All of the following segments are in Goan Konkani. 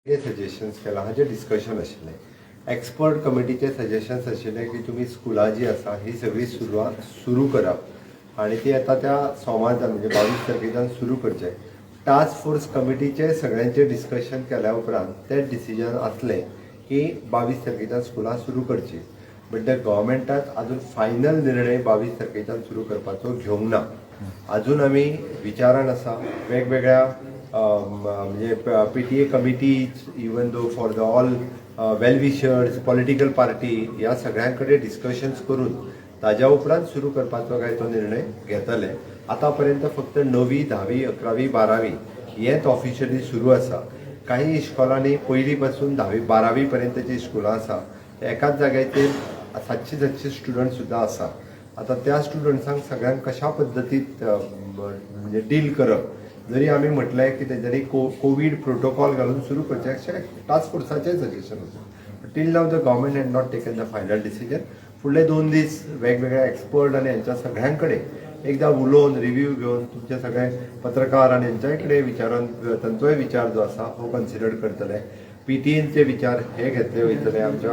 कितें सजेशन्स केलां हाजें डिस्कशन आशिल्लें. एक्सपर्ट कमिटीचे सजेशन्स आशिल्ले की तुमी स्कुलां जी आसा ही सगळीं सुरवात सुरू करात आनी ती आतां त्या सोमारच्यान म्हणजे 22 तारखेच्यान सुरू करचें. टास्क फोर्स कमिटीचे सगळ्यांचे डिस्कशन केल्या उपरांत तें डिसिजन आसलें की 22 तारखेच्यान स्कुलां सुरू करचीं. बट the गव्हर्मेंटान अजून फायनल निर्णय 22 तारखेच्यान सुरू करपाचो घेवंक ना. अजून आमी विचारान आसा. वेगवेगळ्या म्हणजे PTA committees, even though for the all well wishers, political party, ह्या सगळ्यां कडेन डिस्कशन्स करून ताज्या उपरांत सुरू करपाचो काय तो निर्णय घेतले. आतां पर्यंत फक्त णवी, 10वी, 11वी, 12वी हेच ऑफिशियली सुरू आसा. काही इस्कॉलांनी पयलीं पासून 10वी, 12वी पर्यंतची स्कुलां आसा. एकाच जाग्याचेर 700 700 स्टुडंट सुद्दां आसा. आतां त्या स्टुडंट्सांक सगळ्यांक कशा पद्दतीत म्हणजे डील करप, जरी आमी म्हटलें की तेंच्यांनी कोवीड प्रोटोकॉल घालून सुरू करचें अशें टास्क फोर्साचें सजेशन आसा. Till now the government had not taken the final decision. फुडले 2 दीस वेगवेगळ्या एक्सपर्ट आनी हेंच्या सगळ्यां कडेन एकदां उलोवन, रिव्यू घेवन, तुमचे सगळे पत्रकार आनी हेंच्याय कडेन विचारून तांचोय विचार जो आसा हो कन्सिडर करतले. पीटीएनचे विचार हे घेतले वयतले, आमच्या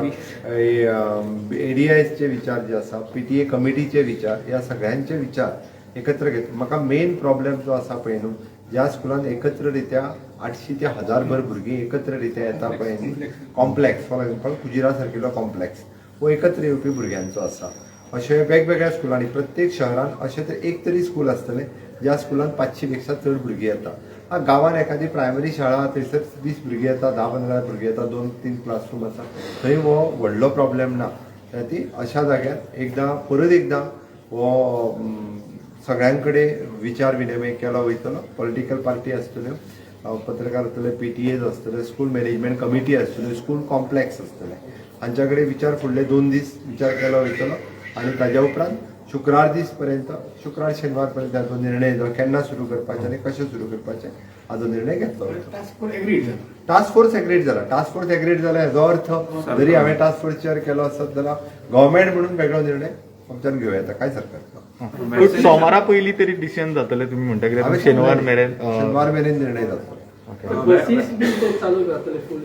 एडीआयचे विचार जे आसा, पीटीए कमिटीचे विचार, ह्या सगळ्यांचे विचार एकत्र घेत. म्हाका मेन प्रॉब्लेम जो आसा पळय न्हू, ज्या स्कुलान एकत्र रित्या 800 ते 1000 भर भुरगीं एकत्र रित्या येता पळय न्ही, कॉम्प्लेक्स, फॉर एग्जाम्पल कुजिरा सारकिलो कॉम्प्लेक्स हो एकत्र येवपी भुरग्यांचो आसा. अशे वेगवेगळ्या स्कुलांनी, प्रत्येक शहरान अशें तर एक तरी स्कूल आसतलें ज्या स्कुलान 500 पेक्षा चड भुरगीं येता. हा, गांवान एखादी प्रायमरी शाळा, थंयसर 20 भुरगीं येता, 10-15 भुरगीं येता, दोन तीन क्लासरूम आसा, थंय हो व्हडलो प्रॉब्लेम ना. त्या ती अशा जाग्यार एकदां परत एकदां हो सगळ्यां कडेन विचार विनिमय केलो वयतलो. पॉलिटिकल पार्टी आसतल्यो, पत्रकार आसतले, पीटीएज आसतले, स्कूल मॅनेजमेंट कमिटी आसतल्यो, स्कूल कॉम्प्लेक्स आसतले, हांच्या कडेन विचार फुडले 2 दीस विचार केलो वयतलो आनी ताज्या उपरांत शुक्रार दीस पर्यंत, शुक्रार शेनवार पर्यंत हाचो निर्णय जो केन्ना सुरू करपाचें आनी कशें सुरू करपाचें हाचो निर्णय घेतलो वयतलो. टास्क फोर्स एग्रीड जाला? टास्क फोर्स एग्रीड जाला. टास्क फोर्स एग्रीड जाला हेजो अर्थ जरी हांवें टास्क फोर्स चेअर केलो आसत जाल्यार गव्हर्मेंट म्हणून वेगळो निर्णय आमच्यान घेवं येता, कांयच हरकत ना. सोमारा पयलीं तरी डिसिजन जातलें तुमी म्हणटा कित्याक हांवें शेनवार मेरेन शेनवार मेरेन निर्णय जातलो. बसीस बी ते चालू जातले फूल?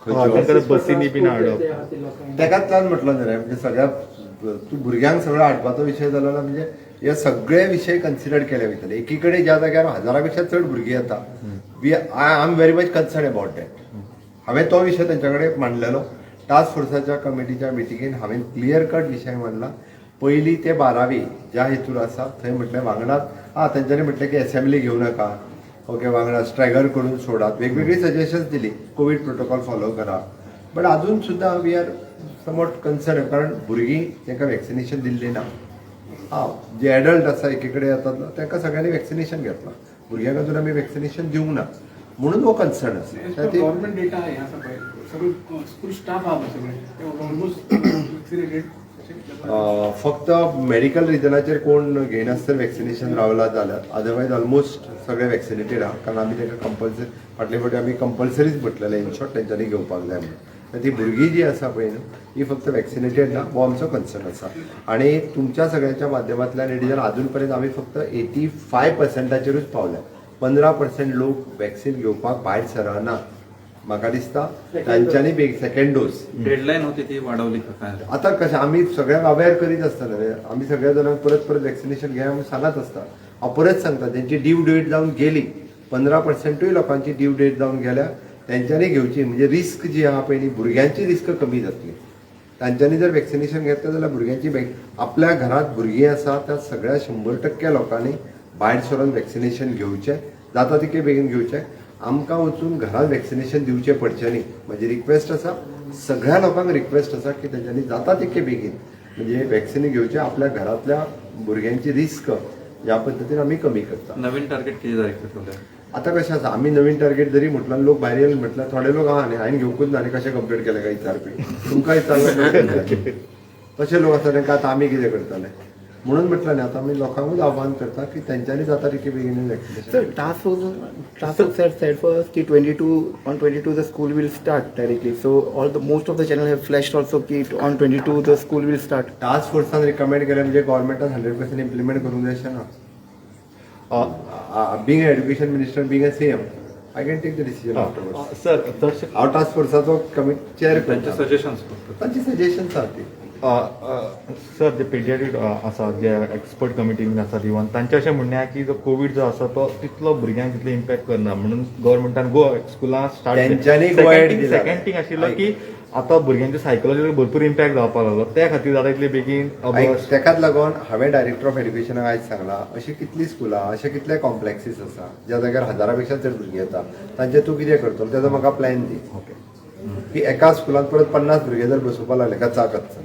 हय, तांकां बसींनी बीन हाडप. तेकाच लागून म्हटलो न्ही रे, म्हणजे सगळ्या तूं भुरग्यांक सगळो हाडपाचो विशय जालो ना, म्हणजे हे सगळे विशय कन्सिडर केले वयतले. एकी कडेन ज्या जाग्यार हजारा पेक्षा चड भुरगीं येता, we I am very much concern about that. हांवें तो विशय तेंच्या कडेन मांडलेलो. टास्क फोर्साच्या कमिटीच्या मिटिंगेन हांवें क्लियर कट विशय मांडला. 1ली ते 12वी ज्या हेतूर आसा थंय म्हटलें वांगडाच. आं, तेंच्यांनी म्हटलें की एसेंब्ली घेवं नाका, ओके, वांगडा स्ट्रॅगर करून सोडात, वेगवेगळी सजेशन्स दिली, कोवीड प्रोटोकॉल फॉलो करा. बट अजून सुद्दां we are somewhat concern, कारण भुरगीं तांकां वॅक्सिनेशन दिल्लें ना. आं, जे एडल्ट आसा एकी कडेन येतात ना, तांकां सगळ्यांनी वॅक्सिनेशन घेतलां, भुरग्यांक अजून आमी वॅक्सिनेशन दिवंक ना, म्हणून हो कन्सर्न आसा. त्या ती गव्हर्मेंट डेटा हे आसा पळय, सगळे स्कूल स्टाफ आहा पळय सगळे ते ऑलमोस्ट वॅक्सिनेटेड. फक्त मेडिकल रिजनाचेर कोण घेयनासतना वॅक्सिनेशन रावला जाल्यार, अदरवायज ऑलमोस्ट सगळे वॅक्सिनेटेड आहा, कारण आमी तांकां कंपल्सरी, फाटले फावटी आमी कंपल्सरीच म्हटलेलें इन शॉर्ट तेंच्यांनी घेवपाक जाय म्हणून. तर ती भुरगीं जी आसा पळय न्हू, ही फक्त वॅक्सिनेटेड ना, हो आमचो कन्सर्न आसा. आनी तुमच्या सगळ्यांच्या माध्यमांतल्यान it अजून पर्यंत आमी फक्त 85 पर्संटाचेरूच पावल्या. 15% लोक वॅक्सिन घेवपाक भायर सरना. म्हाका दिसता तांच्यांनी सेकंड डोस डेडलाईन होती ती वाढवली का काय? आता कशें, आमी सगळ्यांक अवेअर करीत आसतना रे, आमी सगळ्या जाणांक परत परत वॅक्सिनेशन घेया म्हणून सांगत आसता. हांव परत सांगता, तेंची ड्यू डेट जावन गेली, 15 पर्संटूय लोकांची ड्यू डेट जावन गेल्या, तेंच्यांनी घेवची. म्हणजे रिस्क जी आहा पळय न्ही, भुरग्यांची रिस्क कमी जातली. तांच्यांनी जर वॅक्सिनेशन घेतलें जाल्यार भुरग्यांची आपल्या घरात भुरगीं आसा त्या सगळ्या 100% लोकांनी भायर सरून वॅक्सिनेशन घेवचें, जाता तितके बेगीन घेवचें. आमकां वचून घरात वॅक्सिनेशन दिवचें पडचें न्ही. म्हजी रिक्वेस्ट आसा, सगळ्या लोकांक रिक्वेस्ट आसा की तेंच्यांनी जाता तितके बेगीन म्हणजे वॅक्सिन घेवचें. आपल्या घरातल्या भुरग्यांची रिस्क ह्या पद्दतीन आमी कमी करता. नवीन टार्गेट किती तारीख ठेवलंय? आता कशें आसा, आमी नवीन टार्गेट जरी म्हटलं, लोक भायर येयले म्हटल्यार थोडे लोक आहा न्ही, हांवें घेवकूच ना आनी कशें कंप्लीट केलें काय विचारपी. तुमकां विचारलें, तशे लोक आसा, तांकां आतां आमी कितें करतले? म्हणून म्हटलें न्ही, आतां आमी लोकांकूच आव्हान करता की तेंच्यांनी जाता तितके बेगीन Sir, vaccination. task force had said for us ki 22, on 22 the school will start directly. So all the most of the channel have flashed also ki on 22 the school will start. Task फोर्सान recommend केलें म्हणजे गव्हर्मेंटान 100% इम्प्लिमेंट करूंक जाय अशें ना. Being a education minister, being a CM, I can take the decision afterwards. Sir, चडशे हांव टास्क फोर्साचो कमिटी चेअर त्यांचे करता. सजेशन्स फक्त. तांची सजेशन्स आहा ती. सर, जे पेडियाट्रीक आसा, जे एक्सपर्ट कमिटी बीन आसा इवन तांचें अशें म्हणणें आहा की जो कोवीड जो आसा तो तितलो भुरग्यांक तितलो इम्पॅक्ट करना, म्हणून गव्हर्मेंटान गो स्कुलां स्टार्ट. तेंच्यांनी go ahead दिला. सेकंड थिंग आशिल्लो की आतां भुरग्यांच्या सायकोलॉजिकल भरपूर इम्पॅक्ट जावपाक लागलो, त्या खातीर जाता इतले बेगीन आयक, तेकाच लागून हांवें डायरेक्टर ऑफ एड्युकेशनाक आयज सांगलां, अशी कितली स्कुलां, अशे कितले कॉम्प्लेक्सीस आसा ज्या जाग्यार हजारा पेक्षा चड भुरगीं येता, तांचे तूं कितें करतलो तेजो म्हाका प्लॅन दी. की एका स्कुलांत परत 50 भुरगे जर बसोवपा लागले कच्चा कच्चा,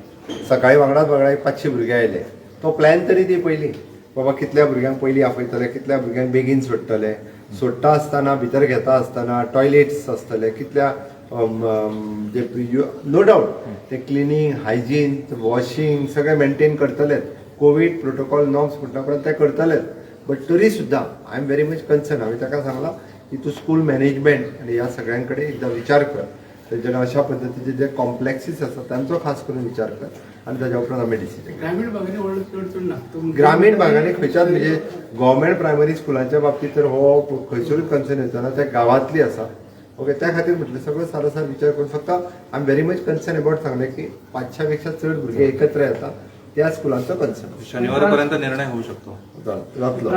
सकाळी वांगडाच वांगडा एक 500 भुरगे आयले, तो प्लॅन तरी दी पयलीं, बाबा कितल्या भुरग्यांक पयलीं आपयतले, कितल्या भुरग्यांक बेगीन सोडटले, सोडटा आसतना भितर घेता आसतना टॉयलेट्स आसतले कितल्या, जे नो डावट ते क्लिनींग, हायजीन, वॉशिंग सगळें मेंटेन करतलेच, कोवीड प्रोटोकॉल नॉर्म्स म्हटल्या उपरांत ते करतलेच, बट तरी सुद्दां I am very much concern. हांवें ताका सांगलां की तूं स्कूल मॅनेजमेंट आनी ह्या सगळ्यां कडेन एकदां विचार कर, तेजेर अशा पद्दतीचे जे कॉम्प्लेक्सीस आसा तांचो खास करून विचार कर आनी ताज्या उपरांत आमी डिसिजन. ग्रामीण भागांनी व्हडलो चड चड ना. ग्रामीण भागांनी खंयच्याच, म्हणजे गव्हर्मेंट प्रायमरी स्कुलांच्या बाबतीत तर हो खंयसरूच कन्सर्न येता ना, त्या गांवांतली आसा. ओके, त्या खातीर म्हटलें सगळं सारासार विचार करून फक्त I am very much concern about सांगलें की 500 पेक्षा चड भुरगे एकत्र येता त्या स्कुलांचो कन्सर्न. शनिवारपर्यंत निर्णय होऊ शकतो. जातलो.